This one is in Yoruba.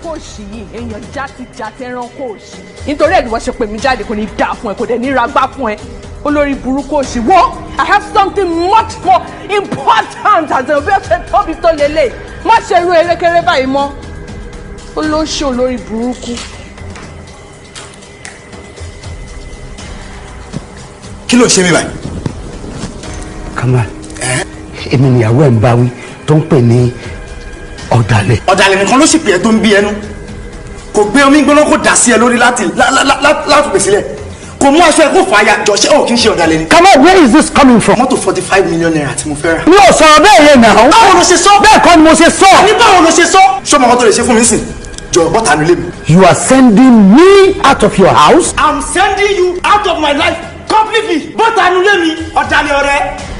burúkú òṣì yìí, èèyàn játijàti, ẹranko òṣì. Nítorí ẹ̀ ni wọ́n ṣe pè mí jáde. Kò ní dáa fún ẹ, kò dẹ̀ ní ragbá fún ẹ, olórí burúkú òṣì. Wọ́n, I have something much more important as a bí ó ṣe tóbi tó lélẹ̀. Má ṣe irú erékeré báyìí mọ́, olóṣì, olórí burúkú. Kí ló ṣe mí báyìí? Kamal, èmi nìyàwó ẹ̀ ń bá wí tó ń pè ní ọ̀dàlẹ̀. Ọ̀dàlẹ̀ nìkan ló sì pè é tó ń bí ẹnu. Kò gbé omi gbóná kó dà sí ẹ lórí láti pèsè lẹ̀, kò mú aṣọ ẹ kó fà á ya. Jọ, ṣé ò kí ń ṣe ọ̀dàlẹ̀ ni? Kamal, where is this coming from? Mọ́tò ₦45 million tí mo fẹ́ rà. Mi ò sọ̀rọ̀ bẹ́ẹ̀ yẹn náà. Báwo ló ṣe sọ? Bẹ́ẹ̀ kọ́ ni mo ṣe sọ. Ní báwo ló ṣe sọ? Ṣé ọmọ kan tó lè ṣe fún mi sìn? Jọ, bọ́tà nílé mi. You are sending me out of your house? I'm sending you out of my life completely. Bọ́tà nílé mi, ọ̀dàlẹ̀ ọ̀rẹ́.